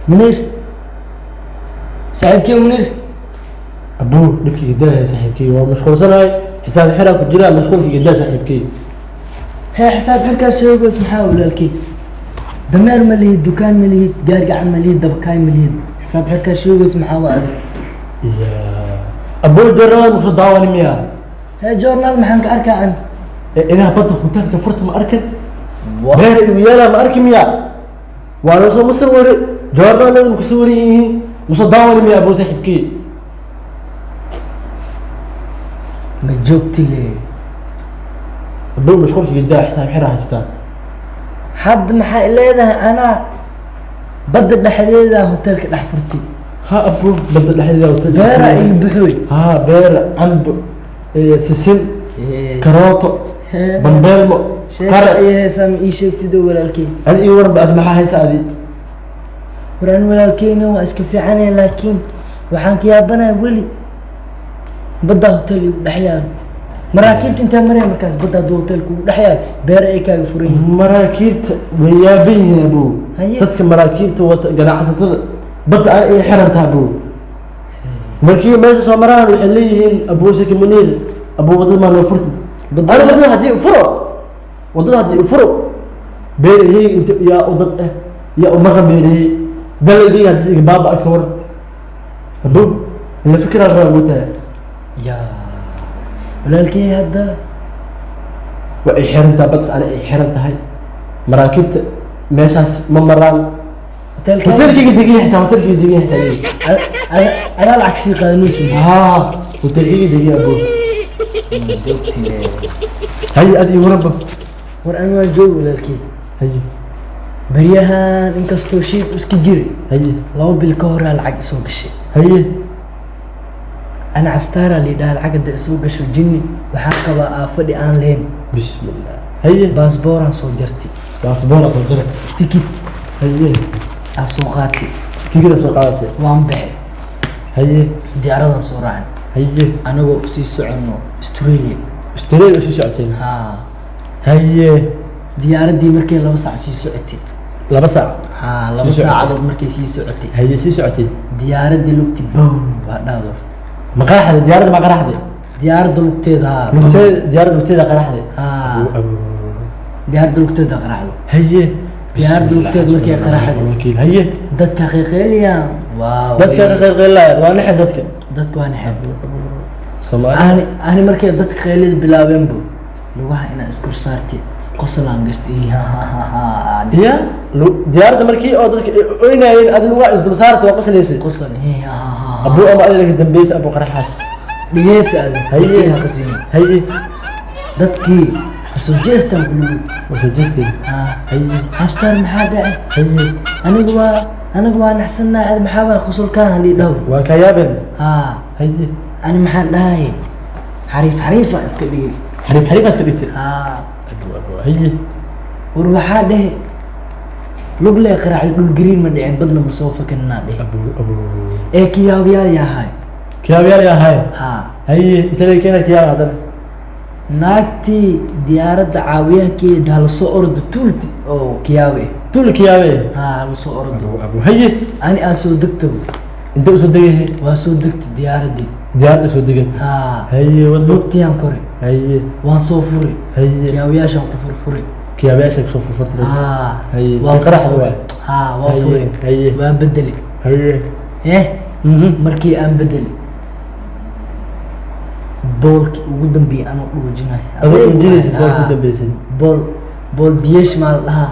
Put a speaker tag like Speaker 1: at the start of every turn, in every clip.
Speaker 1: Munir, saaxiibkii Munir.
Speaker 2: Abuu, dhibkii gadaa saaxiibkey, waa mashquulsanahay, xisaab xiraa ku jira, mashquulkii gadaa saaxiibkey.
Speaker 1: Hee, xisaab xirkaa sheegoys maxaa walaalkey? Dameer ma lihid, dukaan ma lihid, gaari gacan ma lihid, dabakaay ma lihid, xisaab xirkaa sheegoys maxaa waa adig?
Speaker 2: Ya abuu, jarnada muxuu daawani miya?
Speaker 1: Hee, joornaal maxaan ka arkaa an?
Speaker 2: Inaha badda hotelka furta ma arkin, beer igu yeelaa ma arki miya? Waa noo soo masar wari, joornaalada ma kusoo waran yihiin, musoo daawani miya abuu saaxiibkey?
Speaker 1: Ma joogti le.
Speaker 2: Abuu, mashquulkii gadaa, xisaab xiraa haystaa.
Speaker 1: Hadda maxaa leedahay? Anaa badda dhexdeeda hotelka dhex furtay?
Speaker 2: Ha abuu, badda dhexdeeda hotelka.
Speaker 1: Beera iyo buxooy.
Speaker 2: Ha, beera, cambo, sisin, karooto, bambeelmo.
Speaker 1: Sheeka iyo heesaa ma ii sheegtido walaalkey?
Speaker 2: Adi ii waran ba, ad maxaa haysa adi?
Speaker 1: War an walaalkeyna waa iska fiicanaya, laakiin waxaan ka yaabanaya weli baddaa hotel igu dhex yaalo. Maraakiibta intee maraya markaas badda hadduu hotelka ugu dhex yaalo, beera ay kaaga furan yihiin?
Speaker 2: Maraakiibta way yaaban yihiin abow.
Speaker 1: Haye.
Speaker 2: Dadka maraakiibta wata, ganacsatada badda ana ay xiran taha abow, markii meesha soo maraan waxay leeyihiin: "Abuu saki Muniir, abuu, waddada maa noo furtid?" Ana waddada haddii furo, waddada haddii furo, beeraheyga inta yaa u dad ah, yaa u maqan beerahey, dalaygayga haddii iga baaba ka war abow, ila fikiraa rabaa mootahay.
Speaker 1: Ya walaalkey, hadda
Speaker 2: waa ay xiran tahay baddas, ana ay xiran tahay, maraakiibta meeshaas ma maraan.
Speaker 1: Hotelka
Speaker 2: hotelkayga degan xitaa, hotelkayga degan xitaa.
Speaker 1: Adaa lacag sii qaadanaysa?
Speaker 2: Haa, hotelkayga degan abo. Haye, ad ii waranba.
Speaker 1: War an waan joogi walaalkey.
Speaker 2: Haye.
Speaker 1: Baryahan inkastoo shiid iska jiri,
Speaker 2: Haye.
Speaker 1: 2 bil ka horaa lacag isoo gashay.
Speaker 2: Haye.
Speaker 1: Ana cabstaaraa liidhaha, lacag hadda isoo gasho jinni waxaa qabaa aa fadhi aan lahayn.
Speaker 2: Bismillah, haye.
Speaker 1: Baasbooraan soo jartay.
Speaker 2: Baasboora soo jira.
Speaker 1: Tikid
Speaker 2: Haye.
Speaker 1: aa soo qaatay.
Speaker 2: Tigida soo qaadatay.
Speaker 1: Waan baxay.
Speaker 2: Haye.
Speaker 1: Diyaaradan soo raacay.
Speaker 2: Haye.
Speaker 1: Anagoo sii soconno Australia.
Speaker 2: Australia sii socoteen?
Speaker 1: Haa.
Speaker 2: Haye.
Speaker 1: Diyaaraddii markay 2 saac sii socotay.
Speaker 2: 2 saac.
Speaker 1: Haa, laba
Speaker 2: Sii socotay.
Speaker 1: saacadood markay sii socotay.
Speaker 2: Haye, sii socotay.
Speaker 1: Diyaaraddii lugti bow waa dhahdo.
Speaker 2: Ma qaraxday diyaaradda? Ma qaraxday?
Speaker 1: Diyaaradda lugteeda, haa.
Speaker 2: Lugteeda, diyaaradda lugteeda qaraxday?
Speaker 1: Haa, diyaaradda lugteeda qaraxdo.
Speaker 2: Haye.
Speaker 1: Diyaaradda lugteeda markay qaraxday.
Speaker 2: Wakiil, haye.
Speaker 1: Dadka qeylqeyliyaan waa
Speaker 2: Dadka qeylqeylaya waa naxay dadka.
Speaker 1: Dadka waa naxay.
Speaker 2: Soomaali.
Speaker 1: Ani markay dadka qeylida bilaabeenbo, lugaha inaa iskor saartay, qoslaan gashtay.
Speaker 2: Ya diyaaradda markii oo dadka ay oynayeen, adin waa isdul saarta, waa qoslaysay?
Speaker 1: Qosol.
Speaker 2: Abuu, ama adiga dambeysa abuu qaraxaas?
Speaker 1: Dhigeysa adi.
Speaker 2: Haye.
Speaker 1: Ha qasini.
Speaker 2: Haye.
Speaker 1: Dadkii soo jeestaan kulligood.
Speaker 2: Waa soo jeestay.
Speaker 1: Haa.
Speaker 2: Haye.
Speaker 1: "Xabstar, maxaa dhacay?"
Speaker 2: Haye.
Speaker 1: Anigu waa naxsanaa, adi maxaa waa qosolkaan halii dhaw?"
Speaker 2: Waa kaa yaabeen.
Speaker 1: Haa.
Speaker 2: Haye.
Speaker 1: Ani maxaan dhahay? Xariif xariifa iska dhigay.
Speaker 2: Xariif xariifaas ka dhigtay.
Speaker 1: Haa.
Speaker 2: Abuu, abuu, haye.
Speaker 1: War waxaa dhehe lug lee qaraacday, dhul gariin ma dhicin, badna ma soo fakanaa dhehe.
Speaker 2: Abuu, abuu.
Speaker 1: Ee kiyaabyaal yahay.
Speaker 2: Kiyaabyaal yahay.
Speaker 1: Haa.
Speaker 2: Haye, inta laga keena kiyaab haddana?
Speaker 1: Naagtii diyaaradda caawiyahakeeda hala soo ordo, tuulti oo kiyaabe.
Speaker 2: Tuul kiyaabe.
Speaker 1: Haa, hala soo ordo.
Speaker 2: Abuu, abuu, haye.
Speaker 1: Ani aa soo degtabo.
Speaker 2: Inta usoo degayay?
Speaker 1: Waa soo degtay diyaaraddii.
Speaker 2: Diyaaradda soo degay.
Speaker 1: Haa.
Speaker 2: Haye, wadlo.
Speaker 1: Lugtiyaan kore.
Speaker 2: Haye.
Speaker 1: Waan soo furay.
Speaker 2: Haye.
Speaker 1: Kiyaabayaashaan ku furfuray.
Speaker 2: Kiyaabayaasha kusoo furfurtay.
Speaker 1: Haa.
Speaker 2: Haye.
Speaker 1: Waan
Speaker 2: qaraxda
Speaker 1: furfuray.
Speaker 2: waay.
Speaker 1: Haa, waa
Speaker 2: Haye,
Speaker 1: furay.
Speaker 2: haye.
Speaker 1: Waan bedelay.
Speaker 2: Haye.
Speaker 1: Eh, markii aan bedelay, boolkii ugu dambeeyay anoo dhuujinayo.
Speaker 2: Adoo dhuujinaysid boolkii ugu dambeysay.
Speaker 1: Bool diyesh maa la dhahaa?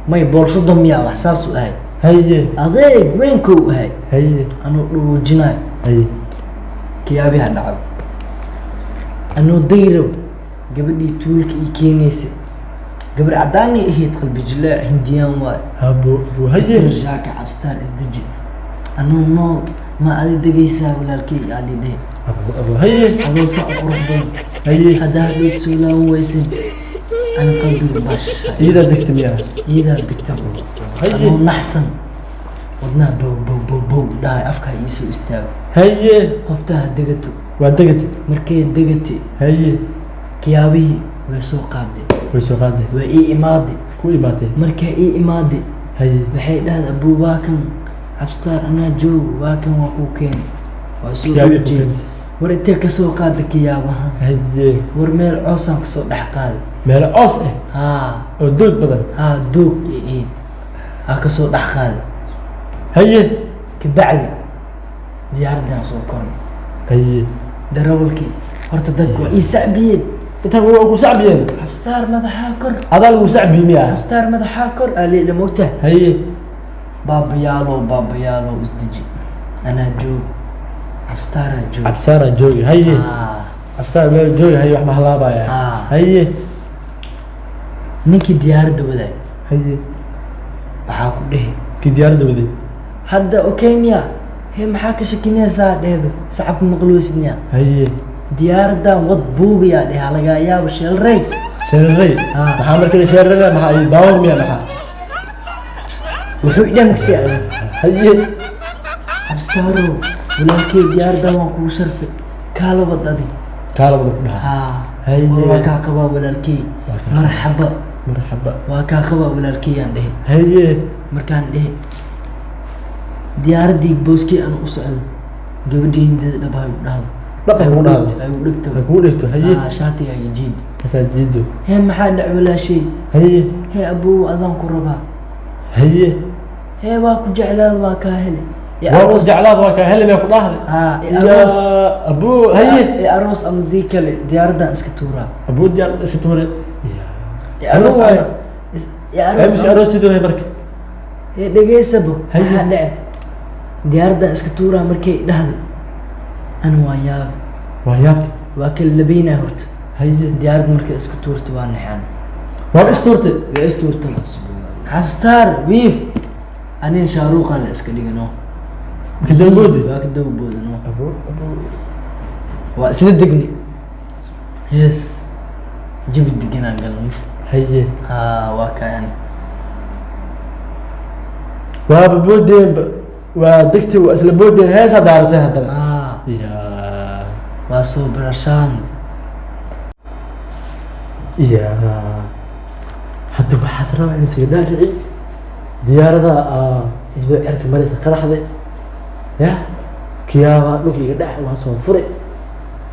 Speaker 1: May, bool 30 miyaa, wax saasuu ahay.
Speaker 2: Haye.
Speaker 1: Adeeg weynkou ahay.
Speaker 2: Haye.
Speaker 1: Anoo dhuujinayo.
Speaker 2: Haye.
Speaker 1: Kiyaabiha dhacdo, anoo dayrow, gabadhii tuulka ii keenaysay, gabar caddaanay ahayd, qalbi jileec, hindiyaan waay.
Speaker 2: Abo, abo, haye.
Speaker 1: Shaaka cabstaan, isdeji, anuu nool ma adi degaysaa walaalkey aa dhehe.
Speaker 2: Abo, abo, haye.
Speaker 1: Adoo saa u qurux badan.
Speaker 2: Haye.
Speaker 1: Haddaa hadhood soo laaban waysin. Ana qalbiga bash.
Speaker 2: Iyadaa degta miyaa?
Speaker 1: Iyadaa degta.
Speaker 2: Haye.
Speaker 1: Anoo naxsan, wadnaha bow bow bow bow dhahay, afkaa iisoo istaago.
Speaker 2: Haye.
Speaker 1: Qoftaa ha degato.
Speaker 2: Waa degata.
Speaker 1: Markay degatay,
Speaker 2: Haye.
Speaker 1: kiyaabihii way soo qaaday.
Speaker 2: Way soo qaaday.
Speaker 1: Way ii imaaday.
Speaker 2: Ku imaatay.
Speaker 1: Markay ii imaaday,
Speaker 2: Haye.
Speaker 1: waxay dhahday, "Abuu, waa kan Cabsitaar, anaa joogo, waa kan, waa kuu keenay, waa soo
Speaker 2: Kiyaabihii ku
Speaker 1: ujeed."
Speaker 2: keentay.
Speaker 1: War, intee kasoo qaada kiyaabaha?
Speaker 2: Haye.
Speaker 1: War, meel coosaan kasoo dhex qaaday.
Speaker 2: Meelo coos ah?
Speaker 1: Haa.
Speaker 2: Oo doog badan.
Speaker 1: Haa, doog iyo iid aa kasoo dhex qaaday.
Speaker 2: Haye.
Speaker 1: Kabacdi diyaaradaan soo koray.
Speaker 2: Haye.
Speaker 1: Darawalkii horta dadku waa ii sacbiyeen.
Speaker 2: Inta waa ku sacbiyeen.
Speaker 1: "Cabsitaar, madaxaa kor."
Speaker 2: Adaa lagu sacbiyey miyaa?
Speaker 1: "Cabsitaar, madaxaa kor," aa leedha, mogtaha.
Speaker 2: Haye.
Speaker 1: "Baabayaalow, baabayaalow, isdeji, anaa joog, Cabsitaaraa joog."
Speaker 2: Cabsaaraa joogi, haye.
Speaker 1: Haa.
Speaker 2: Cabsaar meel joogi, haye, wax mahalaabaya.
Speaker 1: Ah.
Speaker 2: Haye.
Speaker 1: Ninkii diyaaradda wadaay,
Speaker 2: Haye.
Speaker 1: waxaa ku dhehi,
Speaker 2: Kii diyaaradda waday.
Speaker 1: "Hadda okay miya? He, maxaa ka shakinaysaa?" Dhehbe, "Sacabka maqloosid miya?"
Speaker 2: Haye.
Speaker 1: "Diyaaraddan wad buugayaa," dheh, "lagaa yaabo sheelrey."
Speaker 2: Sheeraray.
Speaker 1: Ah.
Speaker 2: Maxaa markale sheeraraya? Maxaa baawar miya, maxaa?
Speaker 1: Wuxuu idhankasi adag.
Speaker 2: Haye.
Speaker 1: "Cabstaarow, walaalkey, diyaaraddan waan kugu sharfay, kaala wad adig."
Speaker 2: Kaala wada ku dhaha.
Speaker 1: Haa.
Speaker 2: Haye.
Speaker 1: "War, waa kaa qabaa, walaalkey."
Speaker 2: Waa kaa.
Speaker 1: "Marxaba."
Speaker 2: Marxaba.
Speaker 1: "Waa kaa qabaa, walaalkey," aan dhehe.
Speaker 2: Haye.
Speaker 1: Markaan dhehe, diyaaraddii booskii aan u socdo, gabadhii hindida dhab hay u dhahdo.
Speaker 2: Dhab ha kugu dhahdo.
Speaker 1: Ay u dhegto.
Speaker 2: Ha kugu dhegto, haye.
Speaker 1: Haa, shaatiga iyo jiid.
Speaker 2: Markaa jiido.
Speaker 1: "Hee, maxaa dhac, walaashay?"
Speaker 2: Haye.
Speaker 1: "Hee, abuu, adaan ku rabaa."
Speaker 2: Haye.
Speaker 1: "Hee, waa ku jeclaada, waa kaa hele. I
Speaker 2: Waa ku
Speaker 1: aroos."
Speaker 2: jeclaad, waa kaa heli, ku dhahday.
Speaker 1: Haa, "I aroos."
Speaker 2: Ya abuu, haye.
Speaker 1: "I aroos ama dii kale diyaaraddan iska tuuraa."
Speaker 2: Abuu, diyaaradda iska tuure.
Speaker 1: "I aroos
Speaker 2: Waaye.
Speaker 1: ama i aroos
Speaker 2: Mise
Speaker 1: ama."
Speaker 2: aroosidoo hay marka?
Speaker 1: Hee, dhegeysabo.
Speaker 2: Haye.
Speaker 1: Maxaa dhece? "Diyaaraddan iska tuuraa," markay dhahday, ana waa yaabay.
Speaker 2: Waa yaabta.
Speaker 1: Waa kala labeynaa horta.
Speaker 2: Haye.
Speaker 1: Diyaarad markay isku tuurtay, waa naxaan.
Speaker 2: Waa istuurtay.
Speaker 1: Way istuurtay, Xafstar wiif, anin Shaaruuqan la iska dhigano.
Speaker 2: Marka damboodi.
Speaker 1: Waa ka dawboodano.
Speaker 2: Abuu, abuu.
Speaker 1: Waa isla degni, yes, jawi deganaan galnay.
Speaker 2: Haye.
Speaker 1: Haa, waa kayan.
Speaker 2: Waaba boodeen, waa degtay, waa isla boodeen, heesaa daaratay haddana.
Speaker 1: Haa.
Speaker 2: Ya.
Speaker 1: Waa soo barashaan.
Speaker 2: Ya, hadda waxaas rabaa in isaga dhaarici diyaarada iyadoo cerka maraysa qaraxde ya kiyaaba dhulka iga dhex, waa soo fure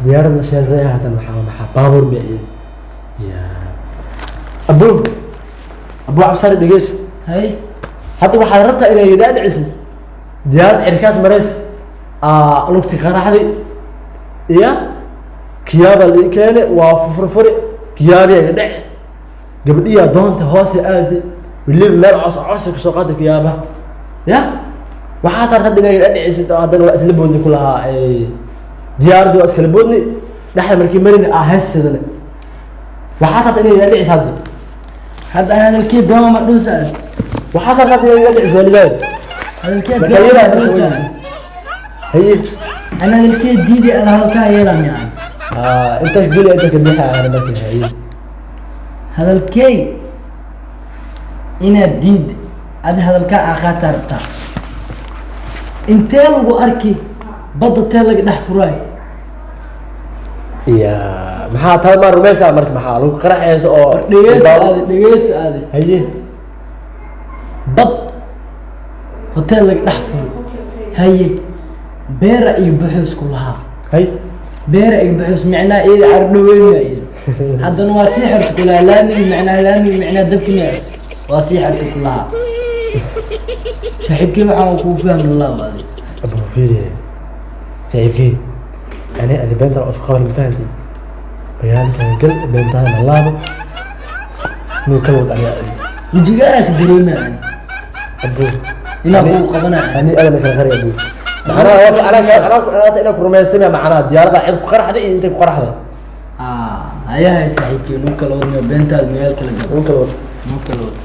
Speaker 2: diyaaradna sheelreeya. Haddana maxaa baabuur miya? Ya abuu, abuu Cabsaari, dhegeyso.
Speaker 1: Hay.
Speaker 2: Hadda waxaad rabtaa inay iga dhaadhicisid diyaarad cirkaas maraysa lugti qaraxday iya kiyaaba la ii keenay, waa furfuri, kiyaabiya iga dhec, gabadhiyaa doonta hoose aadi, weliba meel cos cos kasoo qaada kiyaabaha. Ya waxaa saarta hadda inay iga dhaadhicisid oo haddana waa isla boodni ku lahaa diyaaraddu waa iskala boodni, dhexda markii marina heessadana, waxaa saarta inay iga dhadhicis hadda.
Speaker 1: Hadda hadalkii dooma ma dhuusa?
Speaker 2: Waxaa saarta hadda inay iga dhadhicis waalidaad.
Speaker 1: Hadalkii
Speaker 2: Marka
Speaker 1: dooma ma
Speaker 2: iyadaa
Speaker 1: dhuusa?
Speaker 2: Haye.
Speaker 1: Ana hadalkii diiday, ana hadalkaa yeelan yani.
Speaker 2: Inta geli, inta ka bixa ana marka, haye.
Speaker 1: Hadalkey inaad diid, adi hadalkaa aa qaataa rabtaa. Intee lagu arki badda tee laga dhex furaay?
Speaker 2: Ya maxaa taa maa rumaysaa marka? Maxaa lagu qaraxayso oo?
Speaker 1: Dhegeysa aadi, dhegeysa aadi.
Speaker 2: Haye.
Speaker 1: Bad hotel laga dhex furo, haye, beera iyo buxuus ku lahaa.
Speaker 2: Hay.
Speaker 1: Beera iyo buxuus, micnaha iyada cardhoweynaya iyada haddana waa sii xirta kulahaa laamigi, micnaha laamigi, micnaha dabki miyaas waa sii xirta kulahaa. Saaxiibkii, waxaan kuu fahmi laa adi.
Speaker 2: Abu, fiiri saaxiibkey, ani adi beentaan isku qaban, ma fahanti? Magaalkan gal, beentaana laabo, nuu kala wad aniga adi.
Speaker 1: Wejigaa ka dareemaya
Speaker 2: abu
Speaker 1: inaa kuu qabanaya.
Speaker 2: Ani adana kala qari, abu. Macnaha waa anaa inaan ku rumaystay, macnaha diyaarada cid ku qaraxday iyo intay ku qaraxday.
Speaker 1: Hayahay saaxiibkii, nuu kala wadnayo beentaada, magaal kala gal.
Speaker 2: Nuu kala wad.
Speaker 1: Nuu kala wad.